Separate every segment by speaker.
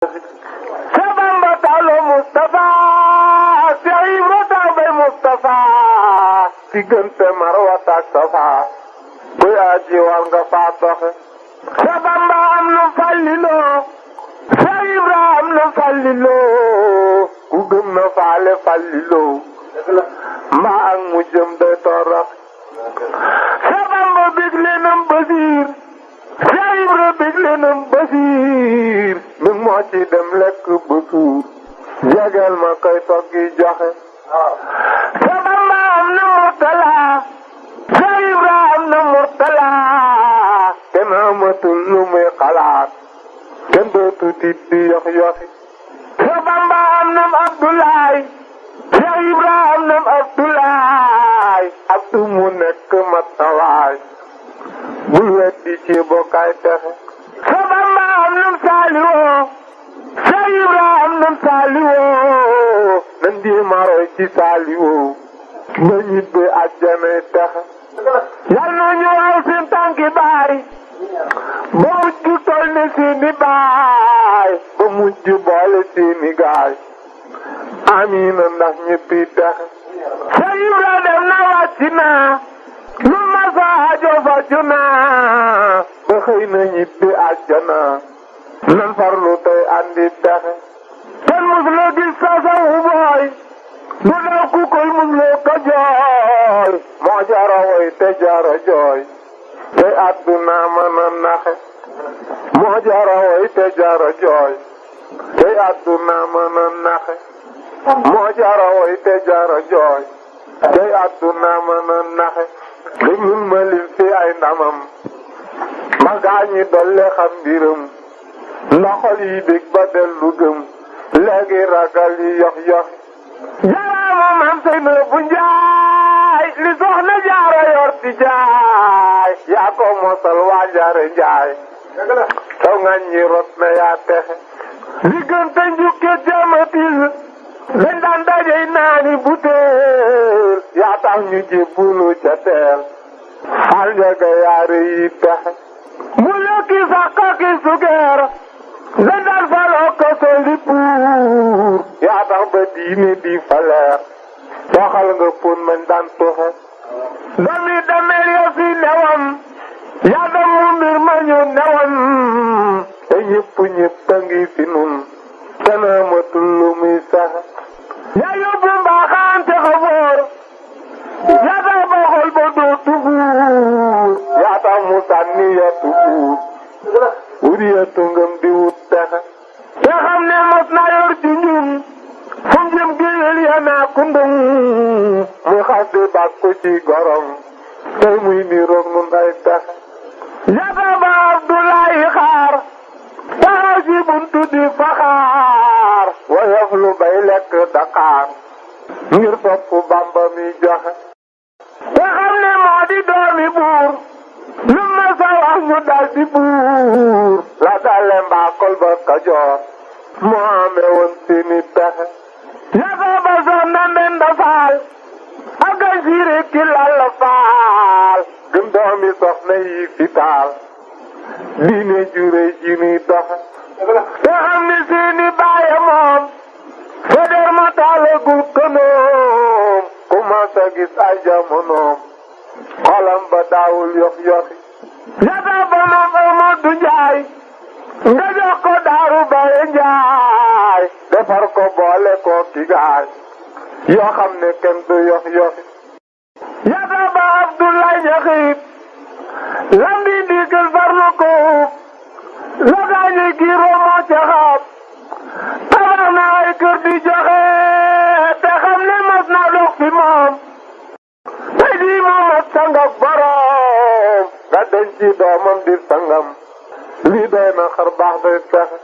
Speaker 1: Sabamba Talo Mustafa Cheikh Ibra Tabe Mustafa diggante Marwata ak Safa kuy aji war nga faa doxe Sabamba am na falliloo Cheikh Ibra am na falliloo ku gëm na faale falliloo mbaa ak mu jëm day torox Sabamba bég lenam basiir Cheikh Ibra bég lenam basiir mi moo ci dem lekk ba suur jegeel ma koy toggi joxe Sabamba am na murtala Cheikh Ibra am na murtala kenn amatul lu muy xalaat kenn dootu tiit di yox yoxi Sabamba am na Abdoulaye Cheikh Ibra am na Abdoulaye Abdou mu nekk matawaay bul weddi ci bokkaay texe Sabamba am na Saliwo Cheikh Ibra am na Saliwo nan di maroy ci Saliwo ba ñibbi àjjanay texe yal na ñu aw seen tànki baay ba mujj tol ne seeni baay ba mujj boole seeni gaay amiina ndax ñëppi texe Cheikh Ibra dem na wàcc na lu ma sa aajo faju na ba xëy na ñibbi àjjana nan farlu tey andi texe kenn musuloo gis sasawu booy du daw ku koy musuloo ko jooy moo jara woy te jara jooy tey àdduna mën a naxe moo jara woy te jara jooy tey àdduna mën a naxe moo jara woy te jara jooy tey àdduna mën a naxe déglul ma lim fi ay ndamam ma gaañi dolle xam mbiram ndax xol yi bég ba dellu gëm léegi ragal yi yox yox jaraama maam Seynabu Njaay li soxna jaara yor di jaay yaa ko mosal waa jaare njaay taw ngañ ñi rot na yaa texe diggante njukke jamatil dañ daan dajey naani butéel yaa tax ñu jébbulu ca teel xal njaga yaare yi texe mu lekki sàkka ki sugeer dañ daan faloo ko soli puur yaa tax ba diine di faleer waxal nga pon mañ daan tuxe dami damel yo fi newam yaa dam mu mbir ma ñu newam te ñëpp a ngi fi nun kana matul lu muy saxe yaa yóbbu mbaaxaan te xaboor yaa tax ba xol ba dootu buur yaa tax mu sànni yatu buur wuri yatu ngëm di wut texe te xam ne mos na yor ci ñun fu mu jëm géyel ya naa kundum muy xas di bàkku ci gorom tey muy niroog nun ay texe yaa tax ba Abdoulaye xaar taxaw ci buntu di faxaar woyof lu bay lekk Dakar ngir topp Bamba mi joxe te xam ne moo di doomi buur lu ma sa wax ñu dal di buur la dale mbaakol ba Kajoor moo amee woon seeni pexe yaka ba soxna Mbenda Faal ak a siire ki Lalla Faal gëm doomi soxna yi fi taal diine jure ji ni doxe te xam ne seeni baaye moom Feder ma taalagul kënoom ku ma sa gis ay jamonoom xolam ba daawul yox yoxi yaka ba moom Amadou Njaay nga jox ko Daaru Baye Njaay defar ko boole ko ki gaay yoo xam ne kenn du yox yoxi yaka ba Abdoulaye Ñaxiit lam di ndigal farlu ko la gaañi giiroo moo ca xaab tabax na ay kër di joxe te xam ne mas na dox fi moom tey jii moo mat sangam borom nga denc ci doomam di sangam lii doy na xar baax day pexe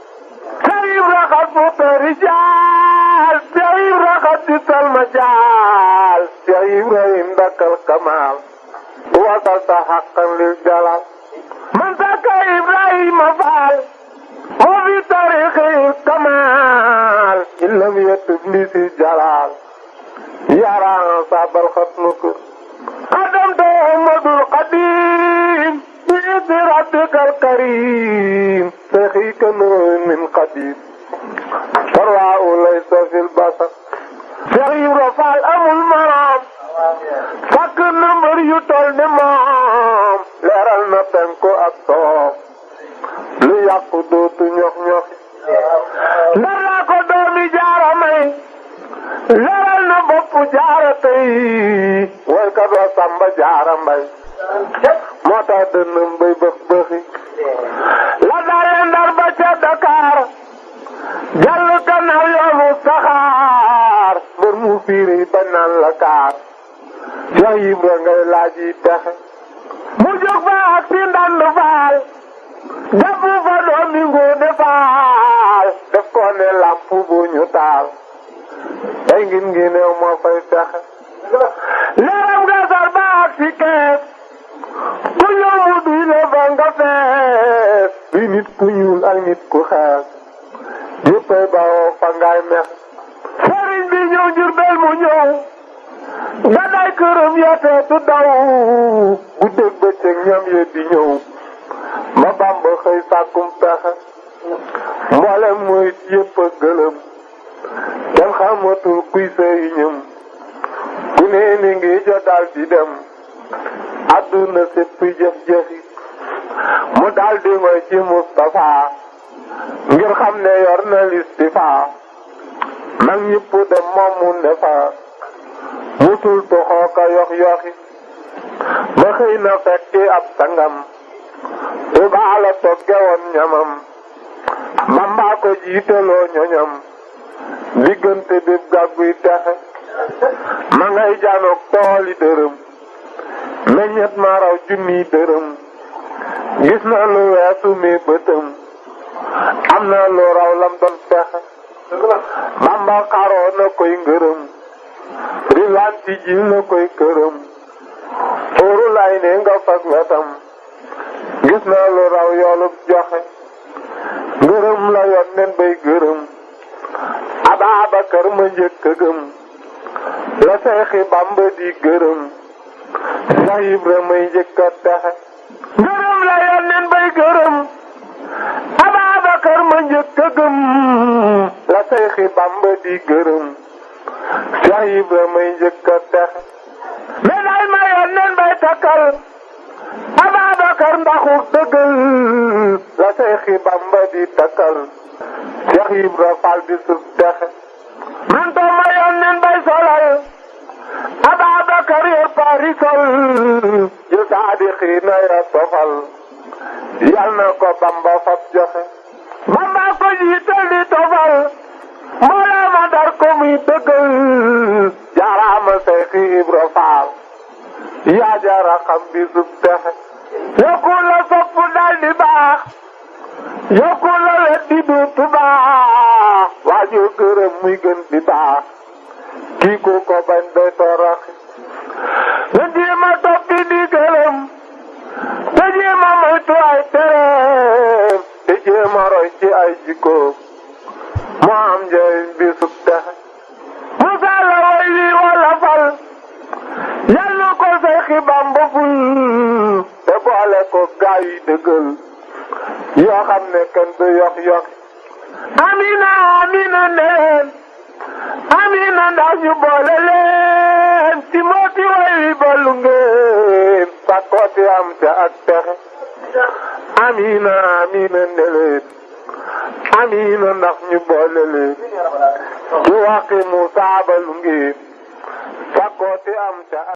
Speaker 1: Cheikh Ibra xat mu tëri jaal Cheikh Ibra xat di salma jaal Cheikh Ibrahim dakal kamal wasal sa xaqan lil jalal man saka Ibrahima Faal moo fi tarixi kamal illam yatub li si jalal yaraan sabal xat nukur qadam to Ahmadul Qadim bi iddi rabbikal karim saxika min qadim farwaa u laysa fil basar Cheikh Ibra Fall amul morom fàkk na mbër yu tol ni moom leeral na penku ak soom lu yàqu dootu ñox ñoxi ndar laa ko doomi jaara may leeral na boppu jaara tey way ka doo samba jaara mbay moo tax dënnam bay bëx bëxi la daale ndar ba ca Dakar jàll gannaaw yoonu saxaar mbër mu fiiri ba naan la kaar Cheikh Ibra ngay laaj yi texe mu jóg fa ak si ndand faal jàppu fa doomi Ngoone Faal def ko ne lamp bu ñu taal ay ngin ngi neew moo fay texe leeram nga sar ba ak si kees ku ñëw mu duy le fa nga fees bi nit ku ñuul ak nit ku xees yëppay bawoo fa ngaay mex sëriñ bi ñëw Jurbel mu ñëw nga day këram yeteetu daw guddeeg bëccëg ñam ye di ñëw ma Bamba xëy sàkkum pexe mboolem mooy yëpp a gëlëm kenn xamatul kuy sëriñam ku ne ni ngi jotal di dem adduna sépp jëf-jëfi mu daldi ngoy ci Mustafa ngir xam ne yor na listifa mag ñëpp dem moom mu ne fa musul toxoo ka yox yoxi ba xëy na fekki ab sangam Tuubaa la togge woon ñamam Bamba ko jiiteloo ñoñam diggante bépp gàgguy texe ma ngay janoog tooli dërëm meññet ma raw junniy dërëm gis na lu weesu mi bëtëm am na lu raw lam doon texe Bamba xaroo na koy ngërëm rilanti ji na koy këram óoru lay ne nga fag wetam gis na lu raw yoolub joxe ngërëm la yoon nen bay gërëm Ababakar ma njëkk a gëm la Seexi Bamba di gërëm Cheikh Ibra may njëkk a texe ngërëm la yoon nen bay gërëm Ababakar ma njëkk a gëm la Seexi Bamba di gërëm Cheikh Ibra may njëkk a texe médaay ma yoon nen bay takkal Ababakar ndaxu dëggal la Seexi Bamba di takkal Cheikh Ibra Fall di sub texe manto ma yoon nen bay solal Ababakar yor parisol yu saadixiina ya sofal yal na ko Bamba fab joxe Bamba ko jiital di tofal mbooloo ma dar ko muy dëggal jaaraama Cheikh Ibra Fall yaa jaara xam bi sub texe yokku la sopp dal di baax yokku la wet di duutu baax waaju gërëm muy gën di baax kii ku ko bañ doy toroxi te jéema toppi di gërëm te jéema moytu ay tereem te jéema roy ci ay jikkoom moo am njëriñ bi sub texe Musa la way wi wala fal yàlla ko Seexi Bamba ful te boole ko gaa yi dëggal yoo xam ne kenn du yox yox amina amina neen amina ndax ñu boole leen ci mooti way wi balu ngeen sakkooti am ca ak texe amina amina ne leen amina ndax ñu boole leen ci waxi Musaa balu ngeen sakkooti am ca